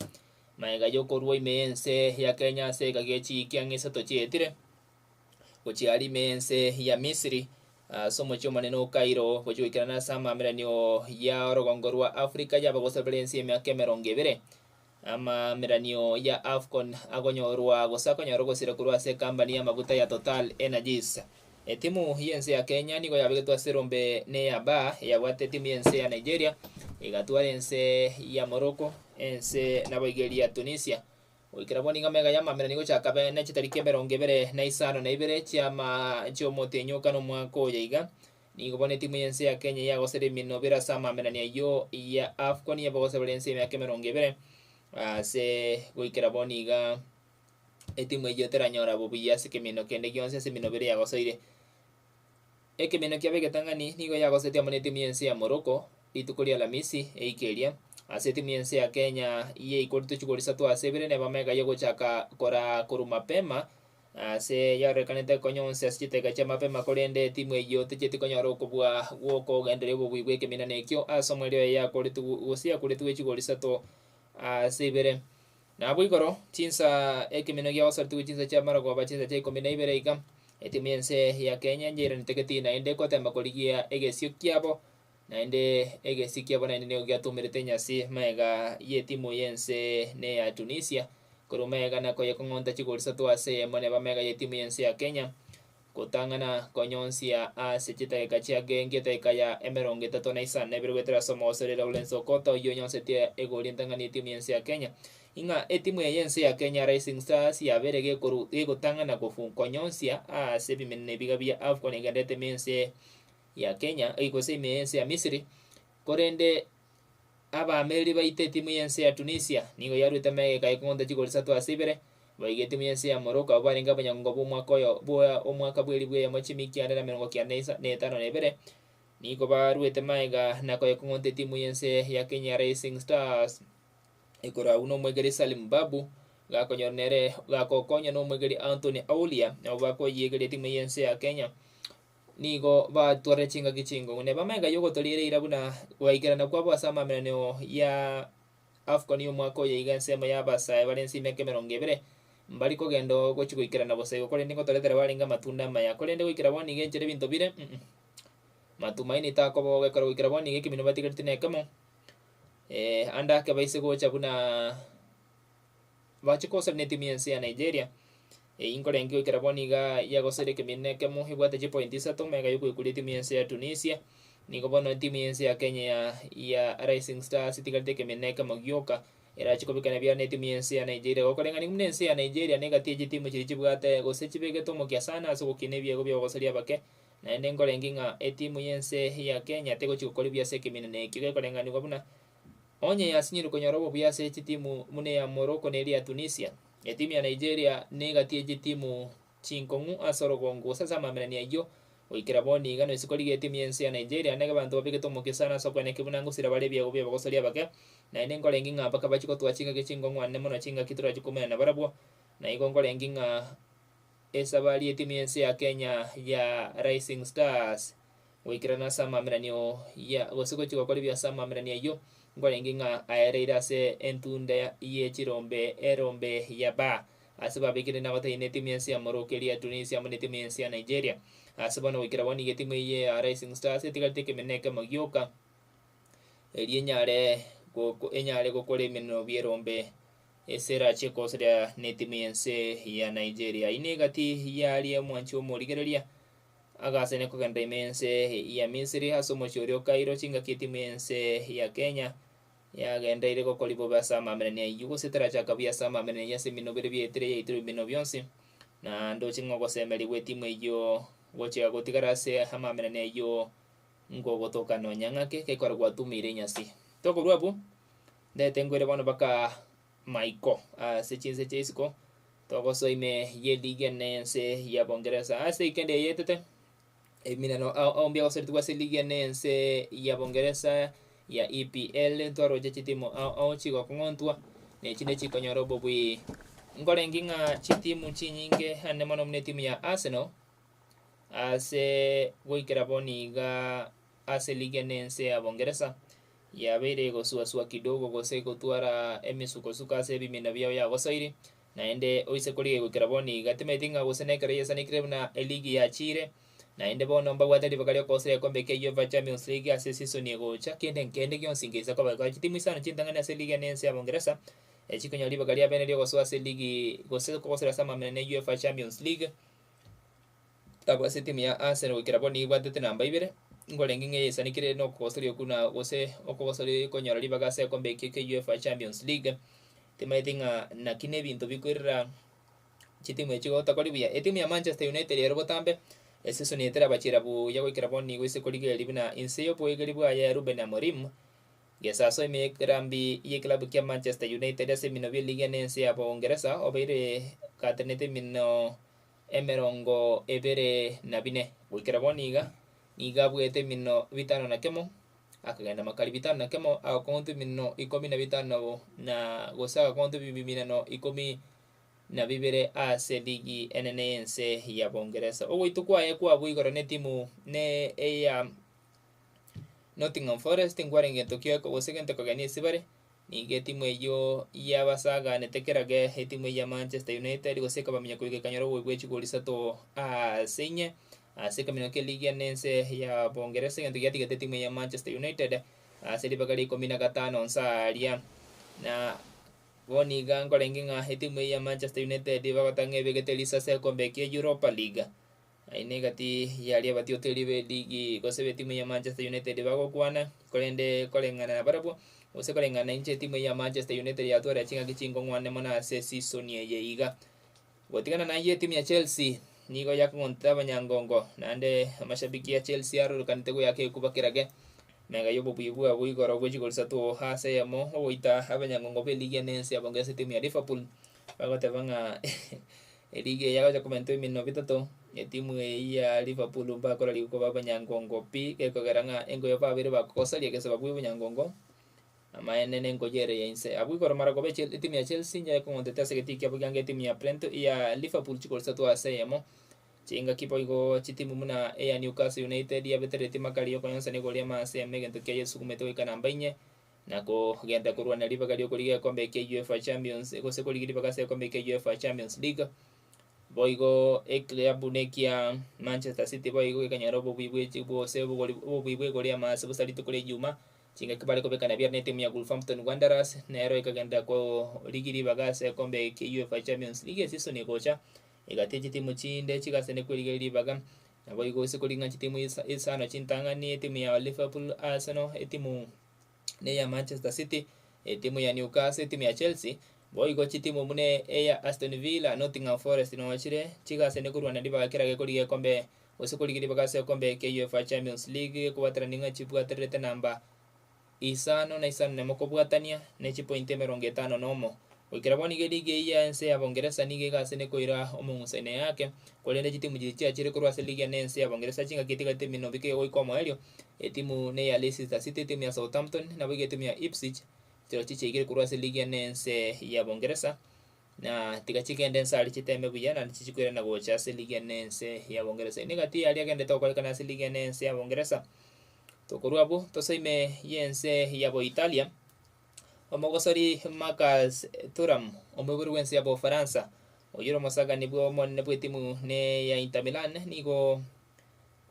Magega y'okorua ime y'ense ya Kenya ase egaki echiiki ang'e isato chietire, gochia aria ime y'ense ya Misiri, ase omochie omonene o Cairo, gochia goikerana ase amaameranio ya orogongo rwa Africa y'abagosori bare ense y'emiaka emerongo ebere. Amaameranio ya Afcon akonyorwa gose akonyora ogosira korwa ase ekambani y'amaguta ya Total Energies. Etimu y'ense ya Kenya nigo yabegetwe ase erombe neya Bar eyabwate etimu y'ense ya Nigeria, egatwara ense ya Morocco, ense naboigo eria ya Tunisia. Goikera bono nigo amaiga y'amaamerani gochaka be ne chitariki emerongo ebere na isano na ibere chi'ama chi'omotenyoka nomwaka oyo iga. Nigo bono etimu y'ense ya Kenya yagosera eminwa bere ase amaamerani ayio ya Afcon y'abagosera bare ense y'emiaka emerongo ebere ase goikera bono iga etimu eyio teranyora bobuya ase ekeminwa kende gionsi ase eminwa bere yagosoire. Ekeminwa kiabo egetang'ani nigo yagosetie amo netimu y'ense ya Morocco rituko ria Alamisi eika eria. Ase etimu y'ense ya Kenya yaikorete chigori isato ase ibere neba amaiga y'ogochaka koraa korwa mapema Ase yarorekanete konya onsi ase chiteka chia mapema, korende etimu eyio techieti konyora okobua gw'okogendereria obobui bw'ekeminana ekio ase omwerio oye yakoretwe gose yakoretwe chigori isato ase ibere. Na abwo igoro chinsa ekeminwa giagosaretigwe chinsa chia marogoba chinsa chia ikomi na ibere iga, etimu y'ense ya Kenya njairanete getii naende gotemba korigia egesio kiabo, naende egesio kiabo naende nigo giatumerete enyasi magega y'etimu y'ense neya Tunisia, korwa magega na koyekong'onta chigori isato ase eyemo neba magega y'etimu y'ense ya Kenya, gotang'ana konyonsia ase chidageka chia genki edageka ya emerongo etato na isano na ibere goetera ase omogosori Lawrence Okoth oyio onyonsetie egori entang'ani y'etimu y'ense ya Kenya. Ing'a etimu eye y'ense ya Kenya Rising Stars yabeire gekoru gegotang'ana kofu konyonsia ase ebimeneno ebiga bia Afcon egenderete ime y'ense ya Kenya gose ime y'ense ya Misiri, korende Abaameri baito etimu y'ense ya Tunisia nigo yaruete magega ekong'onta chigori isato ase ibere, boigo etimu y'ense ya Morocco abwo barenge abanyagongo b'omwaka oyo bwa omwaka bw'elifu eyemo chimia kianda na emerongo kianda na isa na etano na ebere, nigo baruete magega na koyekong'onta etimu y'ense ya Kenya Rising Stars ekoragwa nomwegeri Salim Babu gakonyora nere gakokonywa nomwegeri Anthony Aulia nabo bakoyiegeria etimu y'ense ya Kenya. Nigo batwarire chingaki chingong'u, neba amaiga y'ogotoria eira buna gwaikerana kwabo ase amaameranio ya Afcon y'omwaka oyo iga ensemo y'abasae bare ense emiaka emerongo ebere mbari kogenda gochia goikerana bosa igo korende ngotoretera barenge amatunda amaya korende goikera bono iga enchera ebinto bire mm matumaini takoba ogekora goikera bono iga ekeminwa batigareti na ekemo ande ake baise gocha buna Bache kosaria netimu y'ense ya Nigeria, eyio nkorenge goikera bono iga yagosire ekeminwa ekemo ebwate chipointi isato magega y'okoikuria etimu y'ense ya Tunisia. Nigo bono etimu y'ense ya Kenya ya ya Rising Stars etigarete ekeminwa ekemo gioka erache kobekana biara na etimu y'ense ya Nigeria. Gokoreng'ania buna ense ya Nigeria na egati ye chitimu chiria chibwate gose chibegete omokia sana ase ogokina ebiegwa bia ogosaria abake, naende nkorenge ng'a etimu y'ense ya Kenya tegochi gokora buya ase ekeminwa ekio gekoreng'anigwa buna Onye yasinyirwe konyora obobuya ase chitimu buna eya Morocco na eria ya Tunisia, etimu ya Nigeria negati ye chitimu chinkong'u ase orogongo gose ase amamerani ayio. Goikera bono iga noise korigia etimu y'ense ya Nigeria nigo abanto babegete omokia sana ase okweneki buna ngosira bare ebiegwa bi'abagosoria abake, naende nkorenge ng'a mpaka bachie gotoa chingaki chinkong'u ande mono chingaki torache komenya nabarabwo. Naigo nkorenge ng'a esabari y'etimu y'ense ya Kenya ya Rising Stars Goikerana ase amaameranio ya gose gochia gokora ebibe ase amaameranio ayio, nkwarenge ng'a aereire ase entunda ye chirombe erombe ya Ba, ase babekire nabataiyo netimu y'ense ya Morocco eria ya Tunisia amo netimu y'ense ya Nigeria. Ase bono goikera bono nigo etimu eye ya Rising Stars etigarete ekemeneno ekemo gioka, erio enyare goko enyare gokora emeneno bierombe ase erachie kosoria netimu y'ense ya Nigeria. Ayio negati yaria omwanchi omorigereria. Agasenia kogenda ime y'ense ya Misiri ase omochie oria o Kairo, chingaki etimu y'ense ya Kenya yagendereire gokora bobe ase amaamererania ayio, gose terachaka buya ase amaamererania ayio ase eminwa biria biaetire yaitirwe ebiminwa bionsi. Na ndoche ng'a ogosemeria gw'etimu eyio gochia gotigara ase amamenene ayio nkogotoka nonya ng'ake, gekora gwatumeire enyasi. Tokorwa abwo, ndete nkoire bono mpaka maiko ase chinse chia isiko, togosoa ime y'eligi ene ense ya Bongeresa. Ase weekend eye yaetete, eminano ao ao mbiagoseretigwe ase eligi ene ense ya Bongeresa ya EPL, ntwaroche chitimu ao ao chigokong'ontwa, na echinde chikonyora obobui. Nkorenge ng'a chitimu chinyinge ande mono buna etimu ya Arsenal, ase goikera bono iga ase eligi ene ense ya Bongeresa, yabeire egosuasua kidogo gose gotwara emisukosuko ase ebimina biabo yagosoire, naende oise korigia goikera bono iga timanyeti ng'a gose nekero yesanekire buna eligi yachiire, naende bono mbabwate ribaga riokoosera egekombe kia UEFA Champions League ase esisoni egocha, kende nkende gionsi ngeisa koba gekora chitimu isano chintang'ani ase eligi ene ense ya Bongeresa, echikonyora ribaga ria bene riogosoa ase eligi gose kogosera ase amamera na UEFA Champions League. Abwo ase etimu ya Arsenal goikera bono nigo ebwatete namba ibere, nkorenge ng'a eyesanekire na okogosoria okwo na gose okogosoria konyora ribaga ase egekombe ekio kia UEFA Champions League, timanyeti ng'a naki na ebinto bikoirera chitimu echi gotakori buya. Etimu ya Manchester United ero botambe, esisoni eye terabachera buya goikera bono nigo ase korigereria buna inse ya oboegeri bwaye Ruben Amorim, Gesaso ime y'ekerambi y'eklabu kia Manchester United ase eminwa bw'eligi ene ense ya Boongeresa obeire gatenenete eminwa emerongo ebere na bine. Goikera bono iga, nigo abuete eminwa bitano na kemo, akagenda makari bitano na kemo, agakong'ontwa eminwa ikomi na bitano na gose agakong'ontwa ebiminano ikomi na bibere ase ligi enene y'ense ya Bongeresa. Ogoitwa kwaye kwabwo igoro netimu ne eya Nottingham Forest nkwarenge gento kiaye gose gento kogenia ase bare. Nigo etimu eyio yabasaganete kerage etimu ya Manchester United gose ekabamenya koika ekanyora obobe bwe chigori isato ase inye ase ekemanero kia ligi ene ense ya Bongeresa egento giatigete etimu ya Manchester United ase ribaga ria ikomi na gatano nsa aria na bono iga nkorenge ng'a etimu eye ya Manchester United bagoteba ng'a ebegete risase egekombe kia Europa League. Ayio negati y'aria abatioteri b'eligi gose b'etimu ya Manchester United bagokwana, korende koreng'ana nabarabwo, gose koreng'ana nainche etimu ya Manchester United yatwarire chingaki chinkong'wane mono ase esisoni eye iga. Gotigana nayio etimu ya Chelsea nigo yakong'ontete abanyangongo, naende amashabiki ya Chelsea arorekanete goyaka ekuba kerage mega y'obobui bwabo igoro bwe chigori isato ase eyemo ogoita abanyangongo b'eligi ene ense ya Bongeresa etimu ya Liverpool bagoteba ng'a Eligi eye yagocha komentwa eminwa bitato, etimu eyio ya Liverpool mbakora riko koba abanyangongo pi, gekogera ng'a engoyo babeire bakogosaria gesababu y'obonyangongo, amaene nengoyo ere ya inse. Abwo igoro mara koba eche etimu ya Chelsea nyaye kong'ontete ase egetii kiabo kiange etimu ya Brent ya Liverpool chigoli isato ase eyemo. Chingaki boigo chitimu buna eya Newcastle United yabetereretie makari yokonyonsa na egoli amo ase eyemo egento kia yesukumete goika namba inye. Na kogenda korwana ribaga ri'okorigia egekombe kia UEFA Champions gose korigia ribaga ase egekombe kia UEFA Champions League. Boigo eklabu nekia Manchester City boigo gekanyora obobui bwe chi gose obogori obobui bwa igoro y'amaase bosa rituko ria ejuma, chingaki bare kobekana biara na etimu ya Wolverhampton Wanderers, nero ekagenda korigia ribaga ase egekombe kia UEFA Champions League esisoni egocha, egati chitimu chinde chigasene kwerigeria ribaga. Naboigo ase koring'ana chitimu isa isano chintang'ani, etimu ya Liverpool, Arsenal, etimu neya Manchester City, etimu ya Newcastle, etimu ya Chelsea, boigo chitimu buna eya Aston Villa, Nottingham Forest nonya chire chigasene korwana ribaga kera gekorigia egekombe gose korigia ribaga ase egekombe kia UEFA Champions League gekobwaterania ng'a chibwatererete namba isano na isano nemo kobwatania ne chipointi emerongo etano na omo. Goikera bono nigo eligi eyio ya ense ya Bongeresa nigo egasene koira omong'usanio yake, korende chitimu chiria chiachire korwa ase eligi ene ense ya Bongeresa chingaki etigarete eminwa bike goika omoerio, etimu neya Leicester City, etimu ya Southampton, naboigo etimu ya Ipswich, chirochio chiaigire korwa ase eligi ene ense ya Bongeresa, na tiga chigende ense aria chiteme buya naende chichikoirana gocha ase eligi ene ense ya Bongeresa. Eye negati yaria agendete gokorekana ase eligi ene ense ya Bongeresa. Tokorwa abwo tosoe ime y'ense ya Boitalia, Omogosori Marcus Thuram, omoibori bw'ense ya Bofaransa, oyio ore omosagani bw'omonene bw'etimu ne ya Inter Milan, nigo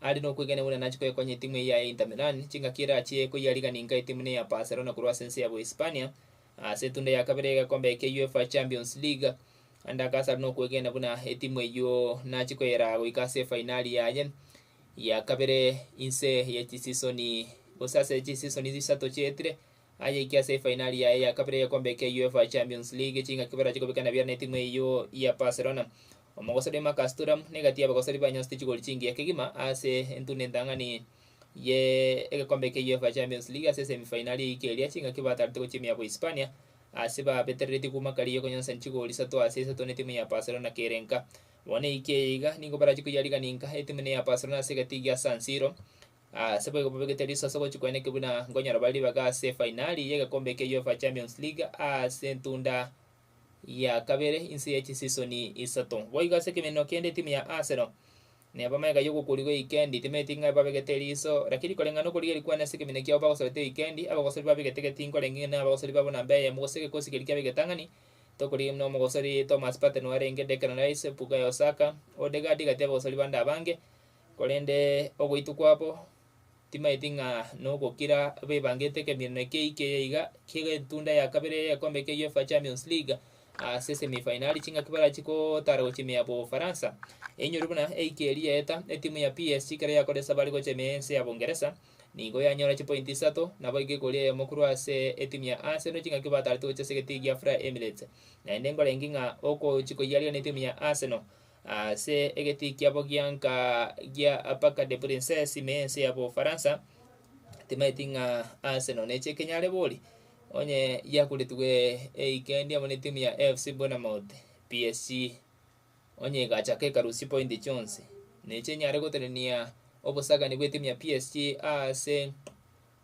are nokwegena buna nachie koyekonya etimu eye ya Inter Milan chingaki erachie koyiarigania inka etimu ne ya Barcelona korwa ase ense ya Bohispania ase etunda ya kabere y'egekombe kia UEFA Champions League. Ande akase are nokwegena buna etimu eyio nachie koyeraa goika ase efainali yaye ya kabere inse ye chisisoni gose ase chisisoni isato chietire Aye ase efainali yaye ya kabere y'egekombe kia UEFA Champions League chingaki barache kobekana biara netimu eyio ya Barcelona. Omogosori Marcus Thuram negati y'abagosori banyosete chigori chingiya kegima ase entunda entang'ani ye egekombe kia UEFA Champions League ase esemifainali eika eria chingaki batarete gochia ime ya Bohispania ase babetereretie kuma karia okonyonsani chigori isato ase isato netimu ya Barcelona kere nka. Bono eika eye iga nigo barachi koyarigania nka etimu ne ya Barcelona ase egati gia San Siro ase boigo babegete risosa gochia koeneki buna nkonyora bare ribaga ase efainali y'egekombe kia UEFA Champions League ase entunda ya kabere inse ye chisisoni isato. Boigo ase ekemeneno kende etimu ya Arsenal neba magega y'ogokorigwa ewikendi timanyeti ng'a babegete riiso lakini koreng'ana nokorigereria kwane ase ekemeneno kiabo bagosorete ewikendi abagosori babegete geti nkorenge ng'a nabagosori babo namba eyemo gose egekosi keria kiabo egetang'ani tokorigia buna omogosori Thomas Partey noarenge Declan Rice, Bukayo Saka, Odegaard gati abagosori bande abange korende ogoitwa kwabo Timanyeti ng'a nogokira bebangete ekemineno ekeike eye iga ki'etunda ya kabere y'egekombe kia UEFA Champions League ase semi-finali chingaki barachi gotara gochia ime ya Bofaransa. Enyori buna eike eria yaeta, etimu ya PSG ekero yakora esabari gochia ime y'ense ya Bongeresa nigo yanyora chipointi isato naboigo egori eyemo korwa ase etimu ya Arsenal chingaki batarete gochia ase egetii gia Fly Emirates. Naende nkorenge ng'a okochi koyiarigana etimu ya Arsenal Ase egetii kiabo gianka gia Parc des Princes ime y'ense ya Bofaransa, timaeti ng'a Arsenal neche ekenyare bori, onye yakuretigwe eikendi amo netimu ya AFC Bournemouth, PSG onye egachaka ekarusia chipointi chionsi, neche enyare gotenenia obosagani bw'etimu ya PSG ase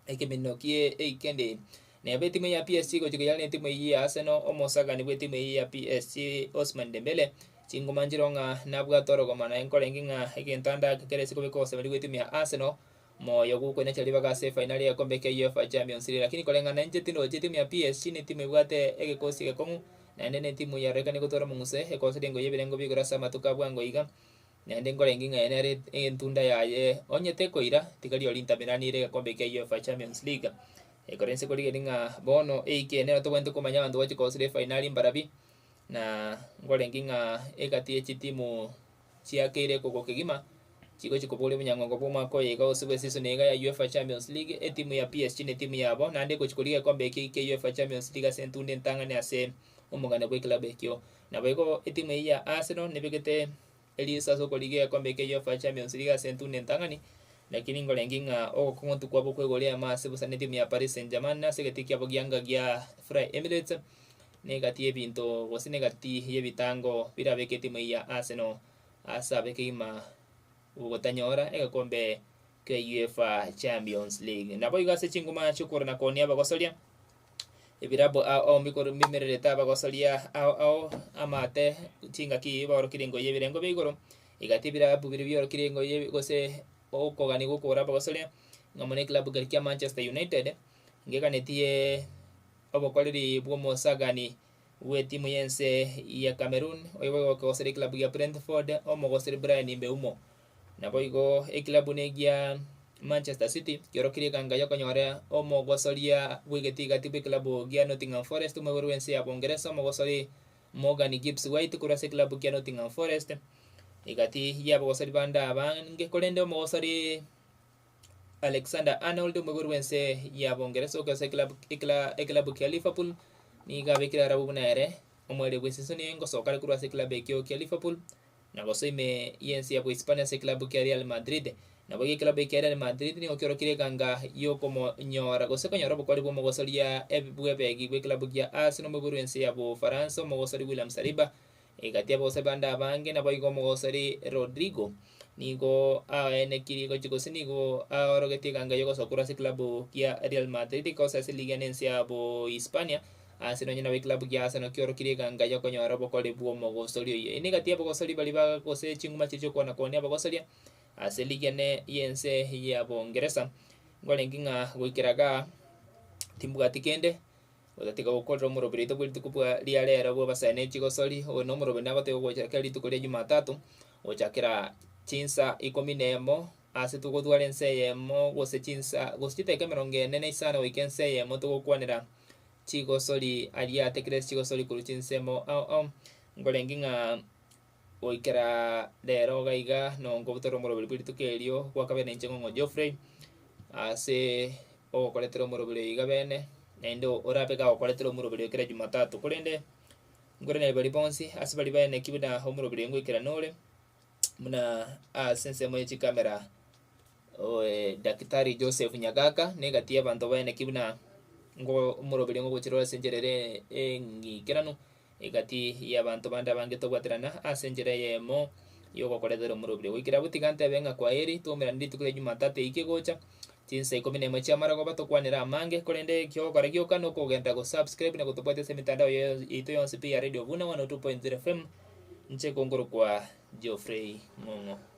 ekeminino kie eikendi. Neba etimu ya PSG gochia koyara netimu eyio ya Arsenal, omosagani bw'etimu eyio ya PSG Ousmane Dembele, chinguma nchiroo ng'a nabwate orogoma naye nkorenge ng'a egento ande ake kere ase kobeka ogosemeria gw'etimu ya Arsenal moyo gokoinacha ribaga ase efainali y'egekombe kia UEFA Champions League. Lakini koreng'ana inche tindochi etimu ya PSG netimu ebwate egekosi egekong'u naende netimu yarorekane gotwara omong'use ekoseria engoyi y'ebirengo bia igoro ase amatuko a bwango iga. Naende nkorenge ng'a ere nere entunda yaye, onye tekoira, tiga rirorio rintameraniire egekombe kia UEFA Champions League. Ekero inse korigereria ng'a bono eike eye nero tobwenerete komanya abanto bagochia kogosera efainali mbarabi, na nkorenge ng'a egati ye chitimu chiakeire ekogwa kegima, chigochia koboria obonyang'ongo bwa omwaka oyo iga gose bwa eseason eye iga ya UEFA Champions League, etimu ya PSG na etimu yabo, naende egochia korigia egekombe eke kia UEFA Champions League ase entunda entang'ani ase omoganda bwa eklabu ekio. Naboigo etimu eyio ya Arsenal nebegete eriso ase okorigia egekombe kia UEFA Champions League ase entunda entang'ani, lakini nkorenge ng'a ogokong'otu kwabo kw'egori eyemo ase bosa netimu ya Paris Saint-Germain ase egetii kiabo gianga gia Fly Emirates, negati y'ebinto gose negati y'ebitango birabeke etimu eyio ya Arsenal ase abe kegima gotanyora egekombe kia UEFA Champions League. Naboigo ase chinguma chi'okorwana konia abagosoria. Ebirabu ao ao mbikoro mbimererete abagosoria ao ao amate chingaki baorokirie engoyi y'ebirengo bia igoro, egati ebirabu biria biorokirie engoyi ye gose okogania gokora abagosoria, ng'a mono eklabu keria kia Manchester United, ngeganetie obokoreri bwa omosagani bw'etimu y'ense ya Cameroon, oyo boigo okogosoria eklabu gia Brentford, omogosori Bryan Mbeumo. Naboigo ekilabu negia Manchester City kiorokirie eganga y'okonyora omogosoria bw'egetigati bw'ekilabu gia Nottingham Forest omoibori bw'ense ya Bongeresa omogosori Morgan Gibbs White korwa ase ekilabu kia Nottingham Forest egati y'abagosori bande abange korende omogosori Alexander Arnold omoibori bw'ense ya Bongeresa okoesa ekilabu ekila ekilabu kia Liverpool nigo abekire arabwo buna ere omoerio bw'esisoni eye ngosoka are korwa ase ekilabu ekio kia Liverpool. Na gose ime y'ense ya Bohispania ase eklabu kia Real Madrid. Naboigo eklabu eke ya Real Madrid nigo kiorokirie eganga y'okomonyora gose konyora obokori bw'omogosoria bw'ebegi bw'eklabu kia Arsenal omoibori bw'ense ya Bofaransa omogosori William Saliba. Egati y'abagosori bande abange naboigo omogosori Rodrigo nigo aenekirie gochia gose nigo aorogetie eganga y'ogosoa korwa ase eklabu kia Real Madrid gose ase eliga n'ense ya Bohispania. Ase nonye nabo ekilabu gia Arsenal kiorokirie eganga y'okonyora obokori bw'omogosori oyio. Eye negati y'abagosori baria ba gose chinguma chiria chi'okwana konia abagosoria ase ligi ene y'ense ya Bongeresa. Ngwarenge ng'a goikera igaa timbwati kende, gotatiga gokorera omoroberi oito bwe rituko bwa ria rero bwa abasae ne chigosori, oyo na omoroberi nagoteba gochakera kera rituko ria jumatatu, gochakera chinsa ikomi na emo ase togotwara ense eyemo gose chinsa gose chidakika emerongo ene na isano goika ense eyemo togokwanera chigosori aria atekire chigosori korwa chinsemo ao ao, nkorenge ng'a goikera rero iga iga nongobutora omoroberi bwe rituko erio gwakabere na inche ng'ong'o Geoffrey, ase ogokoretera omoroberi oyo iga bene, naende orabe gagokoretera omoroberi oyo kera jumatatu. Korende. Nkoiraneria baria bonsi ase baria baeneki buna omoroberi ngoikerana ore, buna ase ensemo ye chikamera Daktari Joseph Nyagaka, na egati y'abanto baeneki buna ngo omoroberi ngogochera ore ase enchera ere eng'ikeranu, egati y'abanto bande abange tobwaterana ase enchera eyemo y'ogokoretera omoroberi. Goikera abwo tiga ntebe ng'a kwaheri, twaumerane rituko ria Jumatatu eyio kegocha, chinsa ikomi na emo chi'amarogoba tokwanere amange, korende ekio ogokora gioka nokogenda gosubscribe na gotobwatia ase emitandao yaito yonsi pi ya Radio Buna 102.0 FM, inche nkonkorokwa Geoffrey Ng'ong'o.